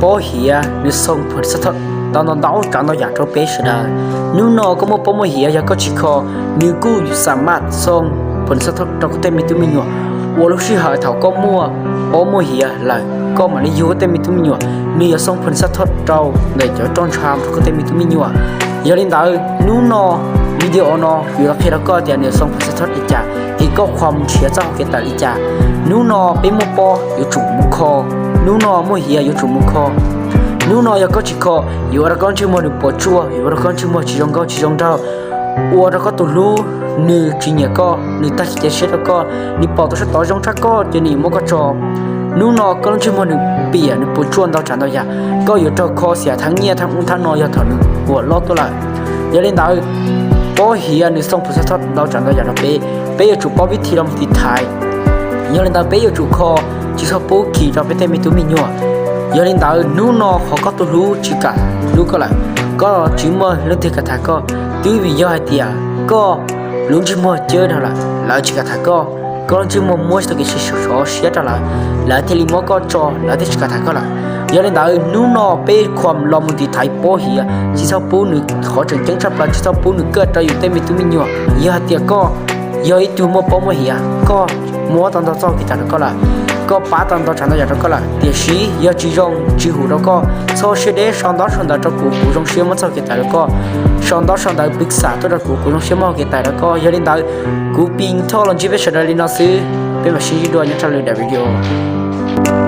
Pob Hiav nws xoo pha xab thoj tau ntau ntau tsav ntau yam rau peb sawv daws. Hnub no koj muaj pob muaj hiav yog koj tsis kho, nws kuj xam maj xoo pha xab thoj rau koj tej me tub me nyuam. Uas lub sij hawm thaum koj muaj pob muaj hiav lawm koj mam li yug koj tej me tub me nyuam, nws yuav xoo pha xab thoj rau ntawm cov roj ntsha rau koj tej me tub me nyuam. Yog li ntawd hnub no video no kuv yuav los qhia rau koj tias nws xoo pha xab thoj li cas es koj kho mus nrhiav txoj hau kev tawm li cas. Hnub no peb muaj pob yuav tsum mus kho, hnub no muaj hiav yuav tsum mus kho. Hnub no yog koj tsis kho, yuav ua rau koj ntsej muag nws puas tsuaj, yuav ua rau koj ntsej muag tsis zoo nkauj tsis zoo nraug, ua rau koj tus hlub nws tsis nyiam koj, nws tag kev cia siab rau koj, nws pom tus sab tod zoo tshaj koj ces nws yuav muab koj tso. Hnub no koj lub ntsej muag nws piam nws puas tsuaj ntau tsav ntau yam, koj yuav raug kho xyam thaj nyiaj thaj ub thaj no yog thaum nws uas loj tuaj lawm. Yog li ntawd, pob hiav nws xoo pha xab thoj ntau tsav ntau yam rau peb, peb yuav tsum paub vib thi los mus tiv thaiv. Yog li ntawd peb yuav tsum kho, tsis txhob pub kis rau peb tej me tub me nyuam. Yog li ntawd hnub no qhov koj tus hlub tsis kam hlub koj lawm, koj tsis muaj leej twg kam tham koj, twb vim yog hais tias koj lub ntsej muag cawb dhau lawm, lawv tsis kam tham koj. Koj lub ntsej muag muab tsis tau kev sov siab rau lawv, lawv thiaj li muab koj tso, lawv thiaj tsis kam tham koj lawm. Yog li ntawd hnub no peb kho los mus tiv thaiv pob hiav, tsis txhob pub nws, qhov tseem ceeb tshaj plaws tsis txhob pub nws kaj rau yus tej me tub me nyuam. Yog hais tias koj yog ib tug muaj pob muaj hiav, koj muab tau ntau txoj kev tawm rau koj lawm, koj pab tau ntau tsav ntau yam rau koj lawm, tiam sis yog tsis zoo tsis hum rau koj, txhob siab deb, sau ntaub sau ntawv rau kuv, kuv zoo siab muab txoj kev tawm rau koj. Sau ntaub sau ntawv pwv xam tuaj rau kuv, kuv zoo siab muab hau kev tawm rau koj. Yog li ntawd, kuv Pim Thoj los ntsib peb sawv daws li no xwb, peb mam sib ntsib dua nyob rau lwm daim video.